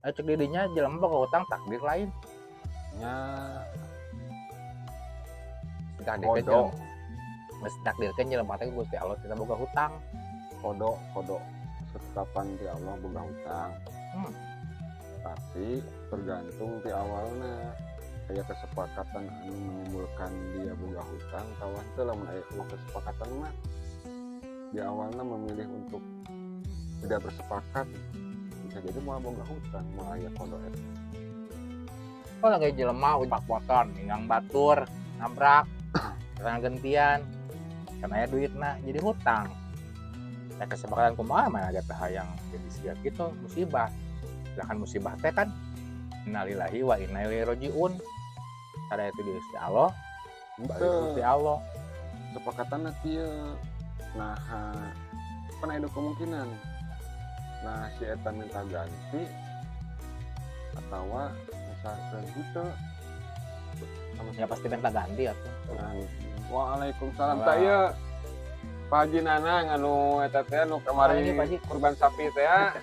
Cek didinya jelema boga hutang takdir lain? Nya. Ditakdirkeun Kodo. jelema. Geus ditakdirkeun jelema teh Gusti Allah kita boga hutang. Kodo kodo ketetapan di Allah boga hutang. Tapi tergantung di awalnya kayak kesepakatan anu menimbulkan dia boga hutang kawan teh. Lamun aya uang kesepakatan mah, di awalnya memilih untuk tidak bersepakat, bisa jadi mau boga hutang, mau aya kodo eta. Kalau kayak jelema pak motor ninggang batur, nabrak karena gentian, karena aya duitna jadi hutang. Ya kesepakatan kumaha mah ada teh hayang jadi sia gitu musibah. Sedangkan musibah teh kan innalillahi wa inna ilaihi rajiun. Kada itu di Gusti Allah, balik ke Gusti Allah. Kesepakatan kieu, nah kan ada kemungkinan, nah si eta minta ganti atau misalkan gitu sama. Ya pasti minta ganti atuh. Nah, waalaikumsalam. Wah. Tak ieu Pak Haji Nanang anu eta teh anu kamari Ini, Pak Haji. Kurban sapi teh ya.